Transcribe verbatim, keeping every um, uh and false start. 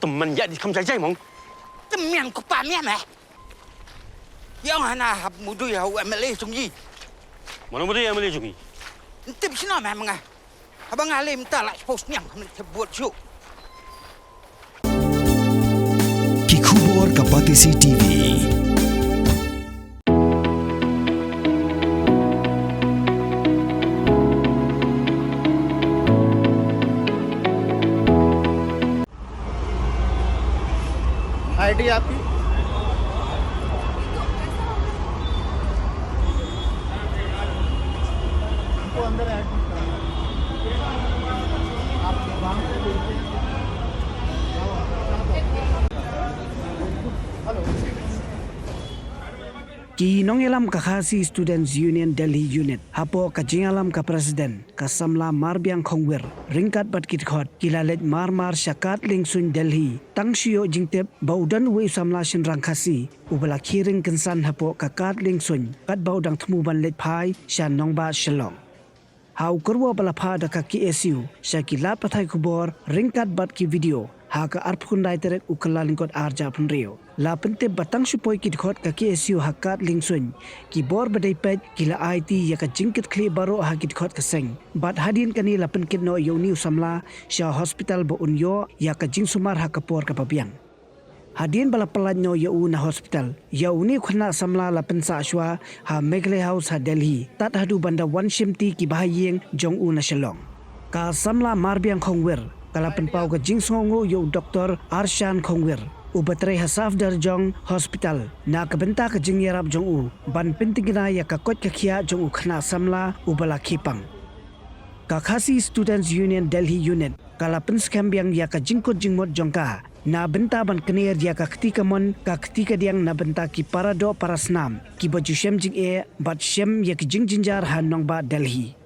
Tymmen ïa di kham jai jai mong. Tymmen ko pa mian eh. Ïa nga na hap mudui ha u M L A jong i. Mano mudui M L A jong i? Ntip sino meh menga. Haba nga lem ta la post niang khamne te buat ju. Ki khubor ka Batesi T V. आईडी आपकी? इनको अंदर एडमिट करना है। आप वहाँ से देखते हैं। हेलो। Ki nongïalam ka Khasi Students Union Delhi Unit, hapoh ka jingïalam ka President, ka samla Marbiang Khongwir, ryngkat bad ki dkhot, ki la leit marmar sha kad liengsuiñ Delhi, tang shu ïoh jingtip ba u don uwei u samla shynrang Khasi uba la khie ring kynsan hapoh ka kad liengsuiñ, katba u dang thmu ban leit phai sha nongbah Shillong. Ha u kyrwoh ba la phah da ka K S U sha ki lad pathai khubor ryngkat bad ki video ha ka arphew khyndai tarik u Kyllalyngkot arhajar arphew hynriew, la pyntip ba tang shu poi ki dkhot ka K S U ha kad liengsuiñ, ki bor ba dei peit ki la aiti ïa ka jingkitkhlieh baroh ha ki dkhot ka seng. Bad hadien kane la pynkit noh ïa une u samla sha hospital ba un ïoh ïa ka jingsumar ha ka por kaba biang. Hadien ba la pyllait noh ïa u na hospital, ïa une u khynnah samla la pynsah shuwa ha Meghalaya House ha Delhi, tad haduh ban da wan shimti ki bahaïing jong u na Shillong. Ka samla Marbiang Khongwir ka la pynpaw ka jingsngewnguh ïa u Doktor Arshan Khongwir, uba trei ha Safdarjung Hospital, na ka bynta ka jingïarap jong u ban pynthikna ïa ka koit ka khiah jong u khynnah samla uba la khie pang. Ka Khasi Students Union Delhi Unit ka la pynskhem biang ïa ka jingkut jingmut jong ka na bynta ban kner ïa ka kti kamon ka kti kadiang na bynta ki para doh para snam kiba ju shem jingeh bad shem ïa ki jingjynjar ha nongbah Delhi.